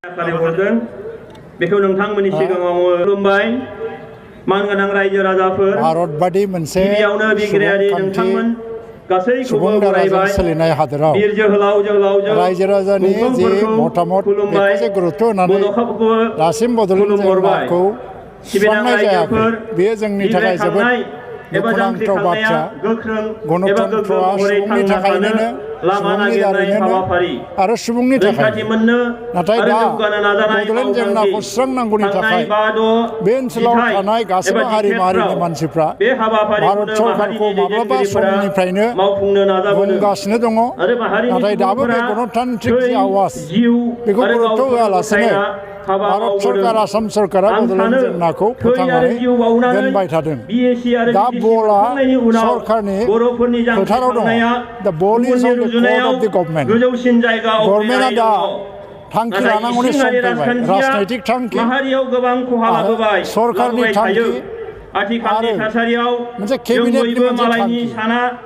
फालिहरदों बेखौ नोंथांमोननि सिगाङाव खुलुमबाय मानगोनां रायजो राजाफोर भारतबादि मोनसे गिबियावनो बिग्रायारि नोंथांमोन गासैखौबो सुबुं दाराजों सोलिनाय हादोराव बिर जोहोलाव जोहोलावजो रायजो राजानि जे मतामत बेखौ जे गुरुत्व होनानै दासिम बड'लेण्ड जेंनाखौ सुस्रांनाय जायाखै बेयो जोंनि थाखाय जोबोद दुखुनांथाव बाथ्रा। गणतन्त्रआ सुबुंनि थाखायनो सुबुंनि दारैनो आरो सुबुंनि थाखाय नाथाय दा बड'लेण्ड जेंनाखौ सुस्रांनांगौनि थाखाय बे ओनसोलाव थानाय गासैबो हारि माहारिनि मानसिफ्रा भारत सरकारखौ माब्लाबा समनिफ्रायनो बुंगासिनो दङ नाथाय दाबो बे गणतान्त्रिक जि आवाज बेखौ गुरुत्व होआलासिनो भारत सरकार आसाम सरकारा बड'लेण्ड जेंनाखौ फोथांनानै दोनबाय थादों। दा बलआ सरकारनि फोथाराव दङ। दा बल is on the court of द गभर्नमेन्ट। गभर्नमेन्टआ दा थांखि लानांगौनि सम फैबाय राजनैतिक थांखि सरकारनि थांखि आरो मोनसे केबिनेटनि मोनसे थांखि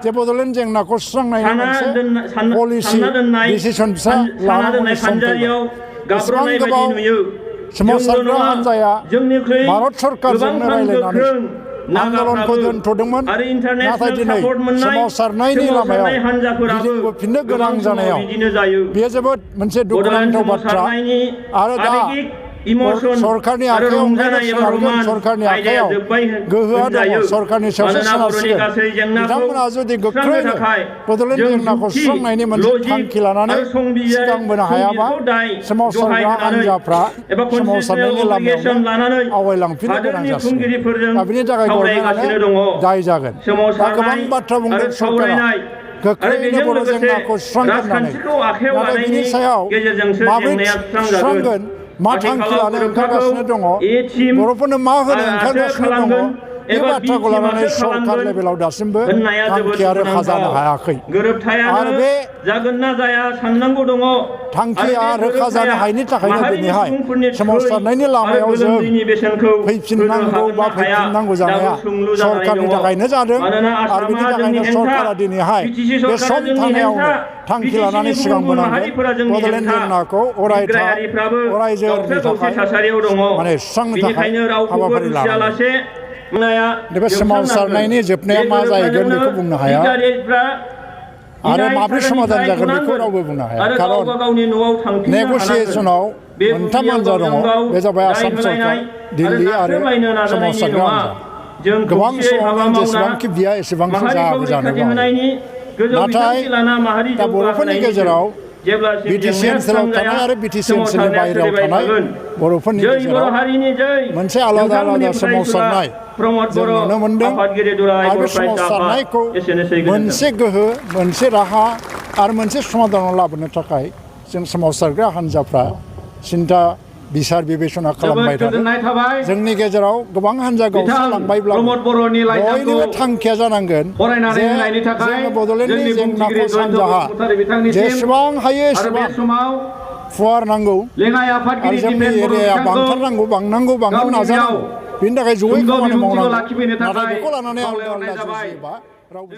जे बड'लेण्ड जेंनाखौ सुस्रांनायनि मोनसे पलिसि डिसिसन फिसा लानांगौनि सम फैबाय। बेसेबां गोबाव सोमावसारग्रा हान्जाया भारत सरकारजोंनो रायज्लायनानै आन्दलनखौ दोनथ'दोंमोन नाथाय दिनै सोमावसारनायनि लामायाव गिदिंबोफिननो गोनां जानायाव बेयो जोबोद मोनसे दुखुनांथाव बाथ्रा। आरो दा सरकारनि आखायाव सोनारगोन सरकारनि आखायाव गोहोआ दङ सरकारनि सायावसो सोनारसिगोन। बिथांमोना जुदि गोख्रैनो बड'लेण्ड जेंनाखौ सुस्रांनायनि मोनसे थांखि लानानै सिगांबोनो हायाबा सोमावसारग्रा हान्जाफ्रा सोमावसारनायनि लामायावनो आवगायलांफिननो गोनां जासिगोन। दा बिनि थाखाय गभर्नमेन्टआनो दाय जागोन। दा गोबां बाथ्रा बुंदों सरकारा गोख्रैनो बर' जेंनाखौ सुस्रांगोन होननानै नाथाय बिनि सायाव माबोरै सुस्रांगोन मा थांखि लानो ओंखारगासिनो दङ बर'फोरनो मा होनो ओंखारगासिनो दङ बे बाथ्राखौ लानानै सरकार लेभेलाव दासिमबो थांखिया रोखा जानो हायाखै। आरो बे थांखिया रोखा जानो हायिनि थाखायनो दिनैहाय सोमावसारनायनि लामायाव जों फैफिननांगौ बा फैफिननांगौ जानाया सरकारनि थाखायनो जादों आरो बिनि थाखायनो सरकारा दिनैहाय बे सम थानायावनो थांखि लानानै सिगांबोनांगोन बड'लेण्ड जेंनाखौ अरायजोरनि थाखाय माने सुस्रांनो थाखाय हाबाफारि लानांगोन। बे सोमावसारनायनि जोबनाया मा जाहैगोन बेखौ बुंनो हाया आरो माब्रै समाधान जागोन बेखौ रावबो बुंनो हाया। खारन नेगसिएसनाव मोनथाम हान्जा दङ बे जाबाय आसाम सरकार दिल्ली आरो सोमावसारग्रा हान्जा। गोबां समावनो जेसेबांखि बिया एसेबांखि जाबो जानोबो हायो नाथाय दा बर'फोरनि गेजेराव बिटिसि ओनसोलाव थानाय आरो बिटिसि ओनसोलनि बाहेरायाव थानाय बर'फोरनि गेजेराव मोनसे आलादा आलादा सोमावसारनाय जों नुनो मोनदों आरो बे सोमावसारनायखौ मोनसे गोहो मोनसे राहा आरो मोनसे समाधानाव लाबोनो थाखाय जों सोमावसारग्रा हान्जाफ्रा सिन्था बिसार बिबेसना खालामबाय थादों। जोंनि गेजेराव गोबां हान्जा गावस्रालांबायब्ला बयनिबो थांखिया जानांगोन जे जोङो बड'लेण्डनि जेंनाखौ सानजाहा जेसेबां हायो एसेबां फुवारनांगौ आरो जोंनि एरियाया बांथारनांगौ बांनो नाजानांगौ बिनि थाखाय जयै खामानि मावनांगौ नाथाय बेखौ लानानै आलादा आलादा जुजियोबा रावबो